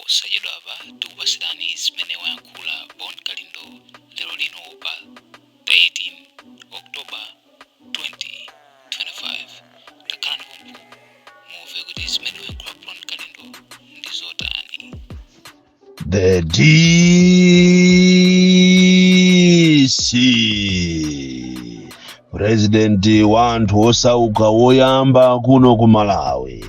Posachedwapa tikupasirani zimene wayankhula Bon Kalindo lero lino pa 13 October 2025. Takhalani pompo mumve kuti zimene wayankhula Bon Kalindo ndi zotani. The DC, President wa anthu osauka woyamba kuno ku Malawi.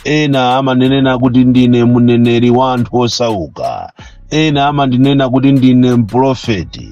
Ena amanenena kuti ndine mneneri wa anthu osauka, ena amandinena kuti ndine mprofeti,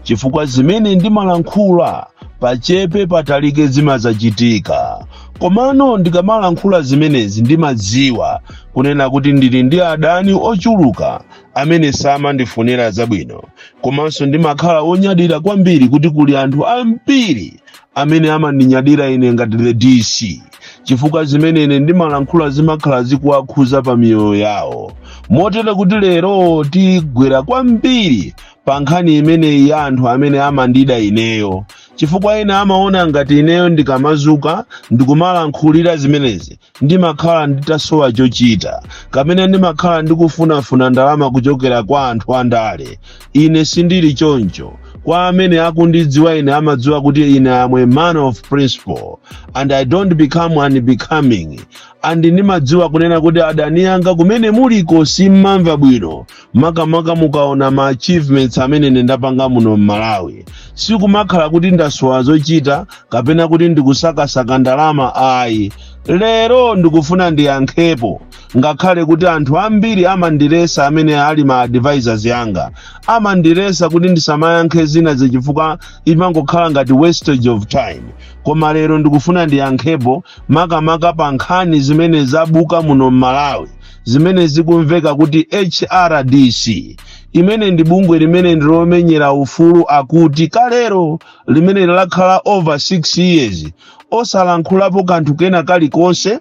chifukwa zimene ndimalankhula pachepe patalike zimazachitika. Komano ndikamalankhula zimenezi, ndimadziwa kunena kuti ndili ndi adani ochuluka amene samandifunira zabwino, komanso ndimakhala wonyadira kwambiri kuti kuli anthu ambiri amene amandinyadira ine ngati the DC, chifukwa zimene ine ndimalankhula zimakhala zikuwakhuza pa miyoyo yawo. Motero kuti lero tigwera kwambiri pa nkhani imeneyi ya anthu amene amandida ineyo, chifukwa ena amaona ngati ineyo ndikamazuka ndikumalankhulira zimenezi ndimakhala nditasowa chochita, kapena ndimakhala ndikufunafuna ndalama kuchokera kwa anthu andale. Ine sindili choncho. Kwa amene akundidziwa ine, amadziwa kuti ine am a man of principle and I don't become unbecoming, and ndimadziwa kunena kuti adani anga kumene muliko simmamva bwino, makamaka mukaona ma achievements amene ine ndapanga muno m'Malawi. Sikumakhala kuti ndasowa zochita kapena kuti ndikusakasaka ndalama, ayi. Lero ndikufuna ndiyankhepo, ngakhale kuti anthu ambiri amandilesa, amene ali ma advisors yanga amandilesa kuti ndisamayankhe zina zachifukwa imangokhala ngati wastage of time. Koma lero ndikufuna ndiyankhepo, makamaka pa nkhani zimene zabuka muno m'Malawi, zimene zikumveka kuti HRDC, imene ndi bungwe limene ndilomenyera ufulu, akuti kalero limene lakhala over 6 years osalankhulapo kanthu kena kalikonse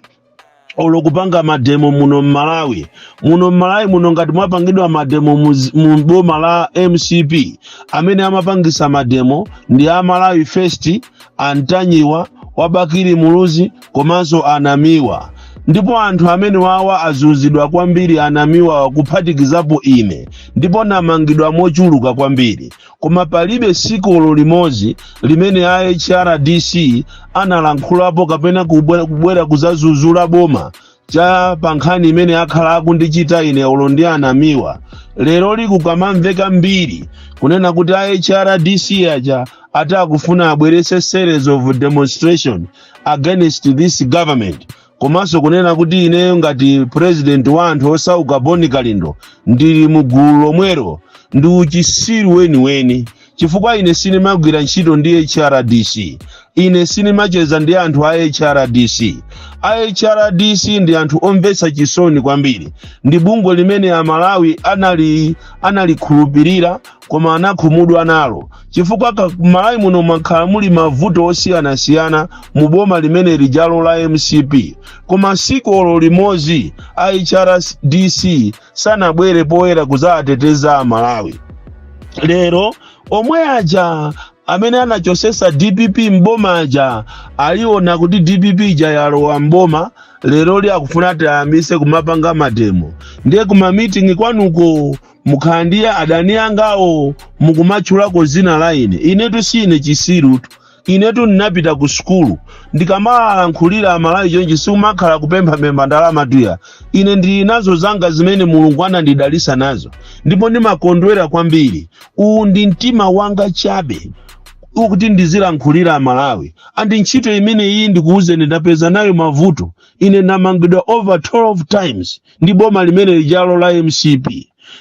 olo kupanga mademo muno m'Malawi. Muno m'Malawi muno, ngati mwapangidwa mademo mu boma la MCP, amene amapangisa mademo ndi a Malawi First, Antanyiwa wabakiri Muluzi komanso Anamiwa. Ndipo anthu amene wawa azunzidwa kwambiri, Anamiwa kuphatikizapo ine, ndipo namangidwa mochuluka kwambiri, koma palibe sikolo limodzi limene a HRDC analankhulapo kapena kubwera kuzazuzula boma cha pa nkhani imene akhala akundichita ine olo ndi Anamiwa. Lero likukamamveka mbiri kunena kuti a HRDC aja ati akufuna abwerese series of demonstration against this government, komanso kunena kuti ineyo ngati president wa anthu osauka Boni Kalindo ndili mu gulu lomwero, ndi uchisiru weniweni, chifukwa ine sinimagwira ntchito ndi HRDC, ine sinimacheza ndi anthu a HRDC. A HRDC ndi anthu omvetsa chisoni kwambiri. Ndi bungwe limene Amalawi analikhulupirira koma anakhumudwa nalo, chifukwa Malawi muno mwakhala muli mavuto osiyanasiyana mu boma limene lijalo la MCP, koma sikolo limodzi a HRDC sanabwere poyera kudzateteza Amalawi. Lero omwe aja amene anachosesa DPP mboma aja aliona kuti DPP ija yalowa mboma, lero li akufuna tiyambise kumapanga mademo. Ndiye kuma meeting kwanuko mukhala ndi adani angawo, mukumatchulako zina la ine. Inetu sine chisirutu, inetu ndinapita ku sukulu. Ndikamalankhulira Amalawi chonchi, sikumakhala kupemphapempha ndalama tuya. Ine ndili nazo zanga zimene Mulungu anandidalisa nazo, ndipo ndimakondwera kwambiri. Uwu ndi mtima wanga chabe ukuti ndizilankhulira Amalawi, and ntchito imene iyi, ndikuwuzeni, ndapeza nayo mavuto. Ine ndamangidwa over 12 times ndi boma limene lijalo la MCP,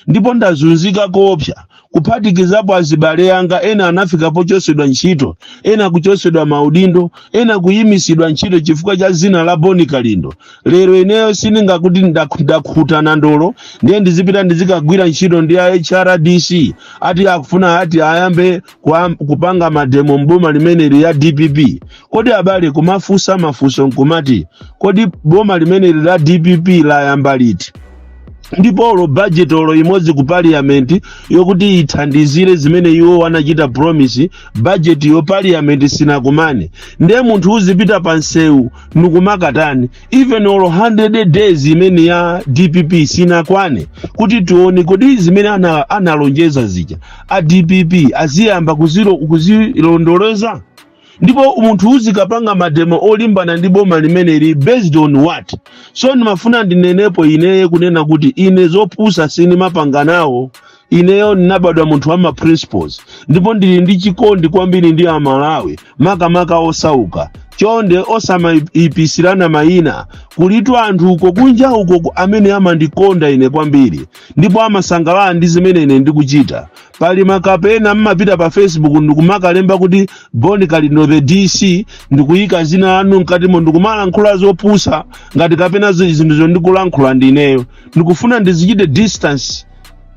ndipo ndazunzika koopsa, kuphatikizapo azibale anga. Ena anafika pochosedwa ntchito, ena kuchosedwa maudindo, ena kuyimisidwa ntchito chifukwa cha zina la Boni Kalindo. Lero ineyo sindingakuti ndakhuta na ndolo, ndiye ndizipita ndizikagwira ntchito ndi a HRDC ati akufuna ati ayambe kupanga mademo mboma limeneli ya DPP. Kodi abale, kumafunsa mafunso nkumati, kodi boma limeneli la DPP layamba liti? Ndipo olo budget olo imodzi ku parliament yokuti ithandizire zimene iwo anachita promise, budget yo parliament sinakumane. Ndiye munthu uzipita pa nsewu nikumakatani? Even olo 100 days imene ya DPP sinakwane kuti tione kodi zimene analonjeza zija a DPP aziyamba kuzilondoloza. Ndipo munthu uzikapanga mademo olimbana ndi boma limeneli based on what? So ndimafuna ndinenepo ineye kunena kuti ine zopusa sindimapanga nawo. Ineyo ndinabadwa munthu wa ma principles, ndipo ndili ndi chikondi kwambiri ndi Amalawi, makamaka osauka. Chonde, osamayipisirana mayina. Kulitu anthu uko kunja uko amene amandikonda ine kwambiri ndipo amasangalala ndi zimene ine ndikuchita. Pali makapena mmapita pa Facebook ndikumakalemba kuti "Bon Kalindo the DC", ndikuyika zina lanu mkatimo, ndikumalankhula zopusa ngati kapena zinthu ndikulankhula ndineyo. Ndikufuna ndizichite distance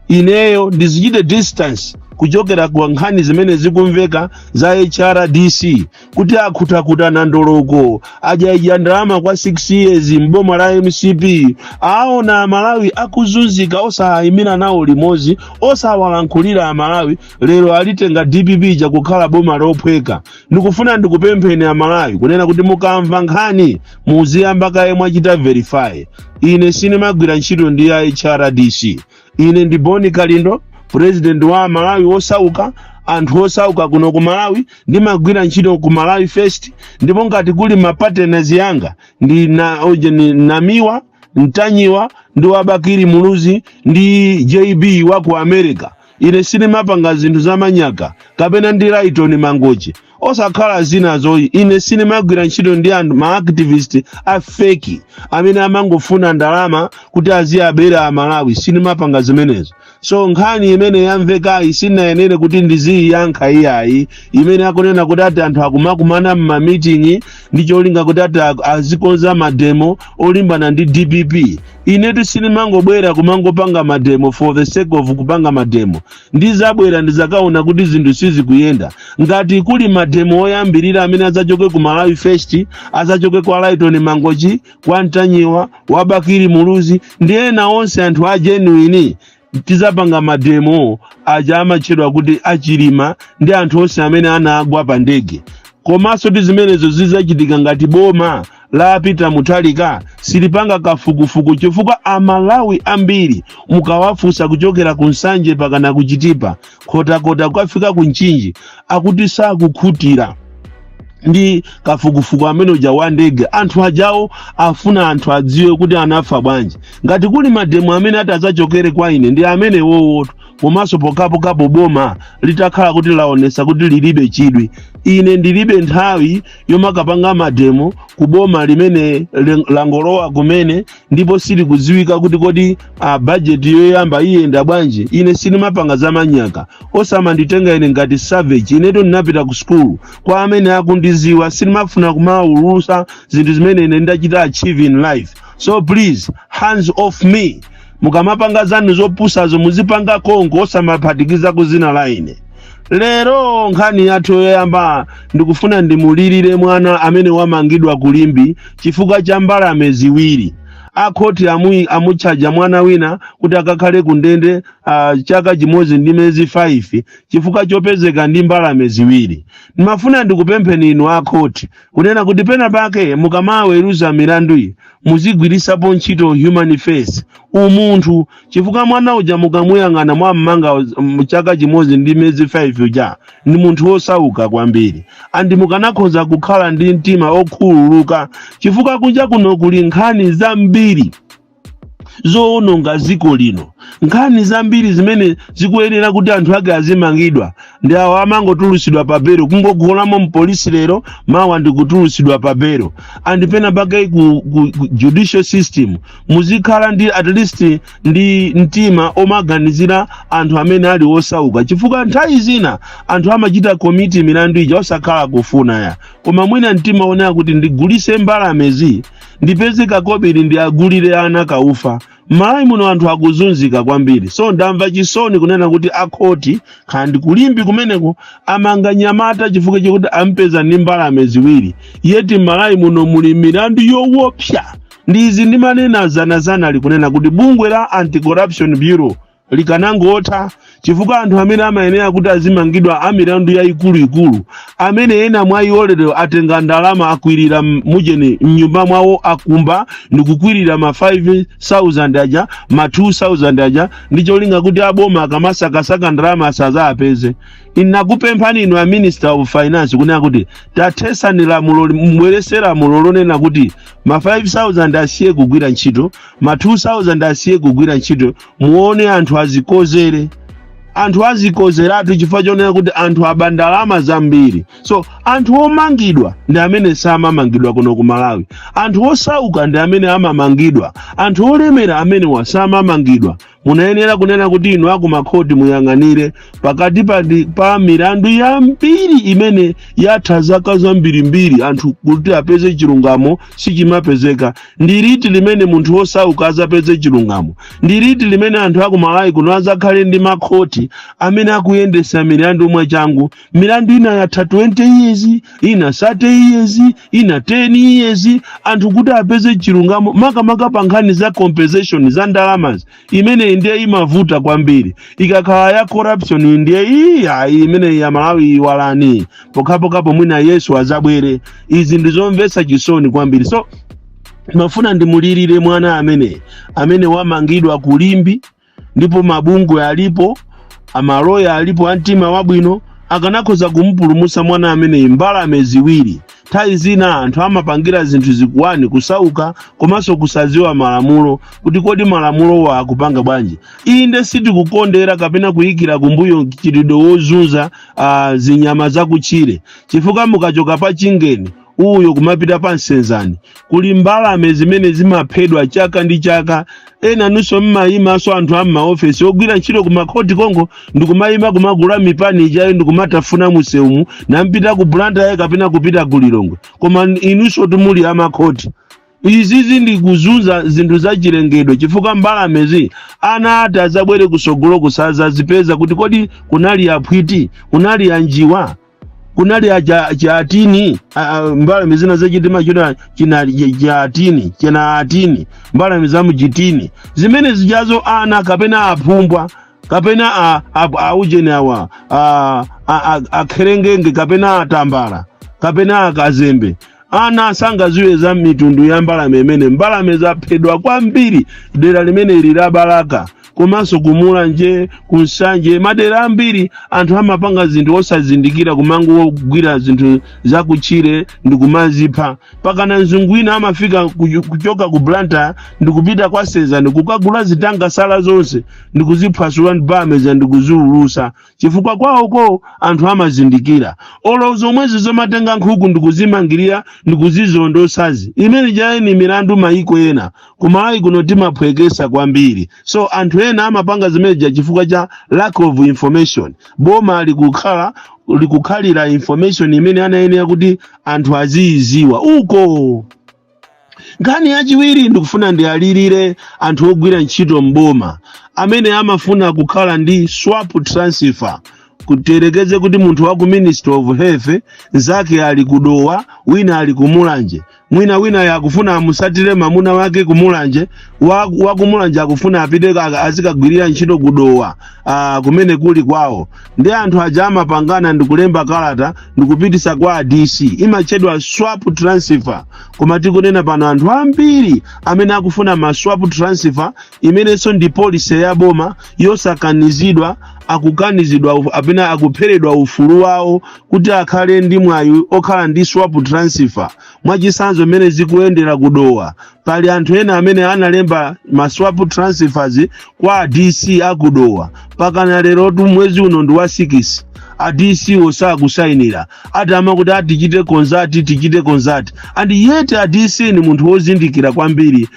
ineyo, ndizichite distance kuchokera ku nkhani zimene zikumveka za HRDC kuti akhutakuta nandoloko, adyadya ndalama kwa 6 years mboma la MCP, aona Amalawi akuzunzika, osayimira nawo limodzi, osawalankhulira Amalawi. Lero alitenga DPP chakukhala boma lophweka. Ndikufuna ndikupempheni Amalawi kunena kuti mukamva nkhani muziyamba kaye mwachita verify. Ine sinimagwira ntchito ndi ya HRDC. Ine ndi Boni Kalindo, president wa Malawi osauka, anthu osauka kuno ku Malawi. Ndimagwira ntchito ku Malawi First, ndipo ngati kuli ma partners yanga ndi na, oje, ni Namiwa, Mtanyiwa ndi wabakiri Muluzi ndi JB wa ku America. Ine sinimapanga zinthu zamanyaka kapena ndi Laitoni Mangochi, osakhala zinazoyi. Ine sinimagwira ntchito ndi anthu ma activist a fake amene amangofuna ndalama kuti aziyabera Amalawi. Sinimapanga zimenezo. So nkhani imene yamvekayi sinayenere kuti ndiziyiyankha iyayi, imene akunena kuti ati anthu akumakumana mma meeting ndi cholinga kuti ati azikonza mademo olimbana ndi DPP. Inetu sinimangobwera kumangopanga mademo for the sake of kupanga mademo. Ndizabwera ndizakaona kuti zinthu sizikuyenda. Ngati kuli mademo oyambirira amene adzachoke ku Malawi First, adzachoke kwa Lighton Mangochi, kwa Mtanyiwa, wa Bakiri Muluzi ndi ena onse anthu a genuine, tizapanga mademo aja amatchedwa kuti achilima ndi anthu onse amene anagwa pa ndege. Komanso ti zimenezo zizachitika ngati boma la Peter Mutharika silipanga kafukufuku, chifukwa Amalawi ambiri mukawafunsa kuchokera ku Nsanje pakana kuchitipa, Nkhotakota, kukafika ku Mchinji, akuti sakukhutira ndi kafukufuku amene uja wa ndege. Anthu ajawo afuna anthu adziwe kuti anafa bwanji. Ngati kuli mademo amene ati adzachokere kwa ine ndi amene wowoto. Komanso pokapokapo boma litakhala kuti laonesa kuti lilibe chidwi, ine ndilibe nthawi yomakapanga mademo ku boma limene langolowa kumene ndipo silikudziwika kuti kodi budget yoyamba iyenda bwanji. Ine sinimapanga zamanyaka, osamanditenga ine ngati savage. Inetu ndinapita ku sukulu. Kwa amene akundiziwa, sinimafuna kumaulusa zinthu zimene ine ndachita achieve in life. So please, hands off me. Mukamapanga zanu zopusazo muzipanga konko, osamaphatikiza ku zina la ine. Lero nkhani yathu yoyamba, ndikufuna ndimulirire mwana amene wamangidwa kulimbi chifukwa cha mbalame ziwiri. Akhoti amutchaja mwana wina kuti akakhale ku ndende chaka chimodzi ndi miyezi 5 chifukwa chopezeka ndi mbalame ziwiri. Ndimafuna ndikupempheni inu akhoti kunena kuti pena pake mukamaweruza milandu iyi muzigwirisapo ntchito human face, umunthu, chifukwa mwana uja mukamuyang'ana mwammanga chaka chimodzi ndi miyezi 5 uja ndi munthu wosauka kwambiri, and mukanakhoza kukhala ndi mtima okhululuka, chifukwa kunja kuno kuli nkhani zambiri zowononga dziko lino, nkhani zambiri zimene zikuyenera kuti anthu ake azimangidwa, ndi awo amangotulusidwa pa belo, kungogolamo mpolisi lero, mawa ndikutulusidwa pa belo. And pena pake ku judicial system muzikhala ndi at least ndi mtima omaganizira anthu amene ali osauka, chifukwa nthawi zina anthu amachita commit milandu ija osakhala kufuna ya, koma mwina mtima onena kuti ndigulise mbalamezi ndipeze kakobiri ndiagulire ana kaufa. M'Malawi muno anthu akuzunzika kwambiri. So ndamva chisoni kunena kuti akhoti khandi kulimbi kumeneko amanga nyamata chifukwa chakuti ampeza ndi mbalame ziwiri, yet m'Malawi muno muli milandu yowopsa. Ndizi ndimanena zanazana likunena kuti bungwe la Anti-Corruption Bureau likanangotha, chifukwa anthu amene amayenera kuti azimangidwa amilandu yayikuluikulu, amene ena mwa iwo lero atenga ndalama, akwirira mujeni mnyumba mwawo, akumba ndikukwirira ma 5000 aja, ma 2000 aja, ndi cholinga kuti aboma akamasakasaka ndalama asazapeze. Inakupemphani inu a Minister of Finance kunena kuti tathesani lamulo, mubwerese lamulo lonena kuti ma 5000 asiye kugwira ntchito, ma 2000 asiye kugwira ntchito. Muone anthu azikozere, anthu azikozeratu, chifukwa chonena kuti anthu aba ndalama zambiri. So anthu omangidwa ndi amene samamangidwa kuno ku Malawi. Anthu osauka ndi amene amamangidwa, anthu olemera amenewa samamangidwa. Munayenera kunena kuti inu akumakhoti muyang'anire pakati pa milandu yambiri imene yatha zaka zambirimbiri, anthu kuti apeze chilungamo sichimapezeka. Ndi liti limene munthu wosauka azapeze chilungamo? Ndi liti limene anthu akumalawi kuno azakhale ndi makhoti amene akuyendesa milandu mwachangu? Milandu ina yatha 20 years, ina 30 years, ina 10 years, anthu kuti apeze chilungamo, makamaka pa nkhani za compensation za ndalamazi. Imeneyi ndiye imavuta kwambiri. Ikakhala ya corruption ndiye iya, imeneyi ya Malawi iwalani, pokhapokhapo mwina Yesu azabwere. Izi ndizomvetsa chisoni kwambiri. So mafuna ndimulirire mwana amene wamangidwa kulimbi, ndipo mabungwe alipo, amaloya alipo amtima wabwino akanakhoza kumupulumutsa mwana ameneyi. Mbalame ziwiri. Nthawi zina anthu amapangira zinthu zikuwani kusauka komanso kusaziwa malamulo, kuti kodi malamulowa akupanga bwanji. Inde, sitikukondera kapena kuyikira kumbuyo mchitidwe wozunza zinyama zakutchire, chifukwa mukachoka pa Chingeni uyo kumapita pa Nsenzani kuli mbalame zimene zimaphedwa chaka ndi chaka. Ena nunso mmayimaso, anthu a m'maofesi ogwira ntchito ku makhoti kongo, ndikumayima kumagula mipani ijayo, ndikumatafuna museumu nampita ku Blantyre kapena kupita ku Lilongwe. Koma inunso tumuli amakhoti, izizi ndi kuzunza zinthu zachilengedwe, chifukwa mbalamezi ana ati azabwere kusogolo kusazazipeza kuti kodi kunali aphwiti, kunali anjiwa, kunali aja chatini, mbalame zina zachitima china china chatini, china atini, mbalame za mujitini zimene zijazo, ana kapena aphumbwa kapena aujeni awa akherengenge kapena atambala kapena akazembe, ana asangaziwe za mitundu ya mbalame imene. Mbalame zaphedwa kwambiri dera limene ili la Balaka, komanso kumulanje, kunsanje, madera ambiri anthu amapanga zinthu osazindikira, kumangogwira zinthu zakutchire ndikumazipha. Pakana mzungu wina amafika kuchoka ku Blantyre ndikupita kwa Senzani kukagula zitangasala zonse ndikuziphwasula mbalame ndikuziulusa, chifukwa kwawoko anthu amazindikira. Olo zomwezi zomatenga nkhuku ndikuzimangirira ndikuzizondosazi, imene jayi ni milandu maiko ena. Kumalawi kuno timaphwekesa kwambiri. So anthu ena amapanga zimeneja chifukwa cha lack of information. Boma likukhalira information imene anayenera kuti anthu aziyiziwa uko. Nkhani yachiwiri, ndikufuna ndiyalirire anthu ogwira ntchito mboma amene amafuna kukhala ndi swap transfer. Kuterekeze kuti munthu wa ku Ministry of Health nzake ali kudowa, wina ali kumulanje, mwina wina yakufuna amusatire mamuna wake kumulanje, wa kumulanje akufuna apite azikagwirira ntchito kudowa, kumene kuli kwawo. Ndi anthu aja amapangana ndikulemba kalata ndikupitisa kwa DC, imatchedwa swap transfer. Koma tikunena pano, anthu ambiri amene akufuna ma swap transfer, imenenso ndi policy ya boma yosakanizidwa, akukanizidwa apena akupheredwa ufulu wawo kuti akhale ndi mwayi okhala ndi swap transfer. Mwachisanzo, mmene zikuyendera kudowa, pali anthu ena amene analemba ma swap transfers kwa DC akudowa. Pakana lero tu mwezi uno ndi wa 6, a DC osakusayinira, ati amakuti atichite consult, tichite consult. And yet a DC ni munthu wozindikira kwambiri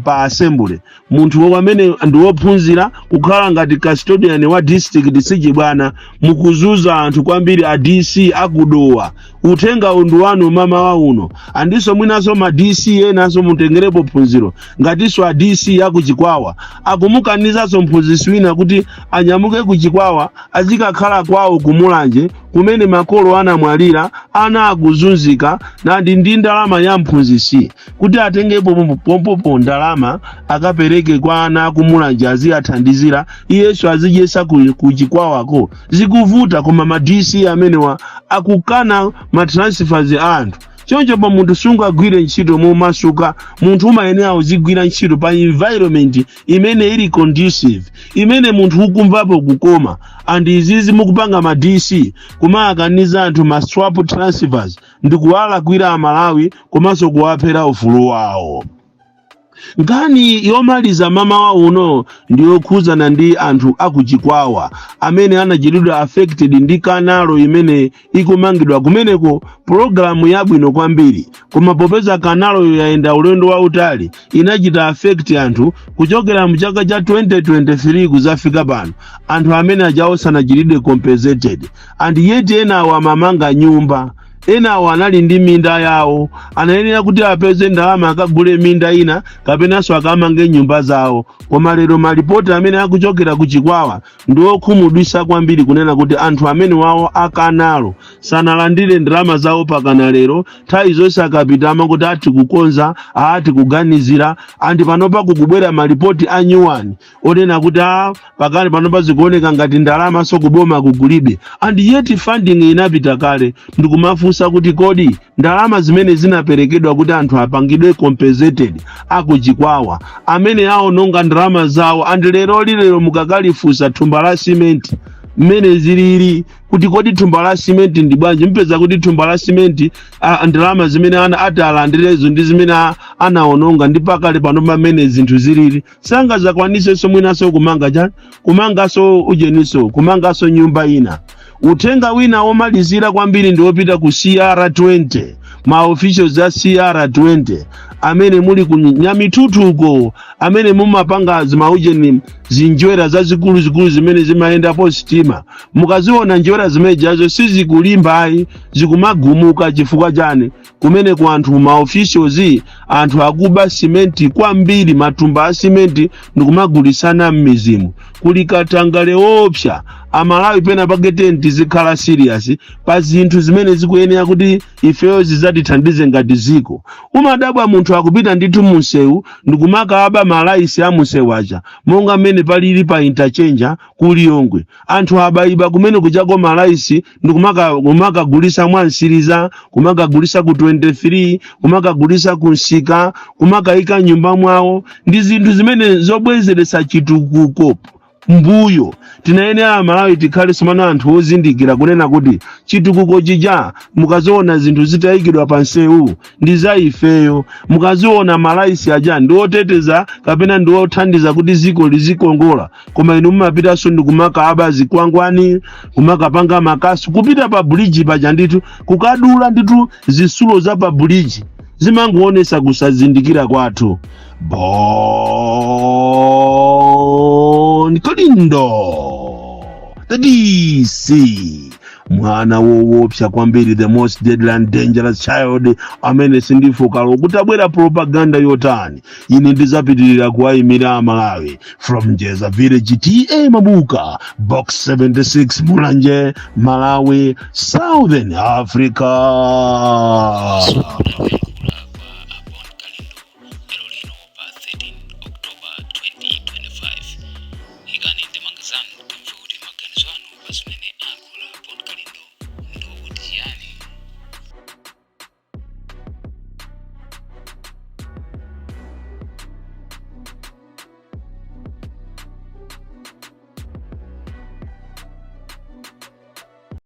pa assembly, munthu amene ndi wophunzira. Kukhala ngati custodian wa district sichibwana. Mukuzuza anthu kwambiri a DC akudowa. Uthenga uwu ndi wanu mamawa uno. Andinso mwinanso ma DC enanso mutengerepo phunziro, ngatinso a DC akuchikwawa akumukanizanso mphunzitsi wina kuti anyamuke kuchikwawa azikakhala kwawo kumulanje kumene makolo anamwalira, ana akuzunzika, nandi ndi ndalama ya mphunzitsi kuti atengepo pompopo ndalama akapereke kwa ana akumulanje aziyathandizira, iyenso azidyesa kuchikwawako. Zikuvuta, koma ma DC amenewa akukana ma transfers a anthu. Choncho pa munthu sungagwire ntchito momasuka. Munthu umayenera uzigwira ntchito pa environment imene ili conducive, imene munthu ukumvapo kukoma. And izizi mukupanga ma DC kumaakaniza anthu ma swap transfers ndikuwalakwira Amalawi komanso kuwaphera ufulu wawo. Nkhani yomaliza mamawa uno ndiyokhuzana ndi anthu akuchikwawa amene anachitidwa affected ndi canal imene ikumangidwa kumeneko. Pologalamu yabwino kwambiri, koma popeza canalyo yayenda ulendo wautali, inachita affect anthu kuchokera mu chaka cha 2023 kuzafika pano. Anthu amene ajawo sanachitidwe compensated, and yet enawo amamanga nyumba, enawo anali ndi minda yawo, anayenera kuti apeze ndalama akagule minda ina kapenanso akamange nyumba zawo. Koma lero malipoti amene akuchokera ku Chikwawa ndi okhumudwitsa kwambiri, kunena kuti anthu amene wawo a canal sanalandire ndalama zawo pakana lero. Nthawi zonse akapita amakuti ati kukonza, ati kuganizira. And panopa kukubwera malipoti a nyuwani onena kuti a pakali panopa zikuoneka ngati ndalama so kuboma kukulibe, and yet funding inapita kale. Ndikumafunsa kuti kodi ndalama zimene zinaperekedwa kuti anthu apangidwe compensated akuchikwawa amene aononga ndalama zawo, and lero lilero mukakalifunsa thumba la simenti mmene zilili kuti kodi thumba la simenti ndi bwanji, mpeza kuti thumba la simenti, ndalama zimene ana ati alandirezo ndi zimene anaononga ndi pakale pano pamene zinthu zilili, sangazakwanisenso mwinanso kumanga chani, kumanganso ujeniso, kumanganso nyumba ina. Uthenga wina womalizira kwambiri ndi wopita ku CR20, ma officials a CR20 amene muli ku Nyamithuthuko, amene mumapanga zimaujeni, zinjwera zazikuluzikulu zimene zimayendapo sitima. Mukaziona njwera zimene jazo sizikulimba ayi, zikumagumuka. Chifukwa chani? Kumene ku anthu ma officials, anthu akuba simenti kwambiri, matumba a simenti ndikumagulisana m'mizimu. Kuli katangale woopsa. Amalawi, pena pake tizikhala serious pa zinthu zimene zikuyenera kuti ifeyo zidzatithandize ngati ziko. Umadabwa munthu akupita ndithu munsewu ndikumakaba malaisi a munsewu aja, monga mmene palili pa interchange ku Lilongwe. Anthu abayiba kumene kuchako malaisi ndikumakagulisa mwansiriza, kumakagulisa ku 23, kumakagulisa ku nsika, kumakayika nyumba mwawo. Ndi zinthu zimene zobwezeretsa chitukuko mbuyo. Tinayenera Amalawi tikhale somano anthu ozindikira kunena kuti chitukuko chija, mukaziona zinthu zitayikidwa pa nsewu, ndi za ifeyo. Mukaziona malaisi aja ndi oteteza kapena ndi othandiza kuti ziko lizikongola, koma inu mumapitanso ndi kumakaba zikwangwani, kumakapanga makasu, kupita pa bridge paja ndithu kukadula ndithu zisulo za pa bridge. Zimangoonesa kusazindikira kwathu. Bon Kalindo, the DC, mwana woopsa kwambiri, the most deadly and dangerous child, amene sindifukalo kutabwera propaganda yotani, ine ndizapitirira kuwayimira Amalawi. From Njeza Village, TA Mabuka, Box 76, Mulanje, Malawi, Southern Africa. So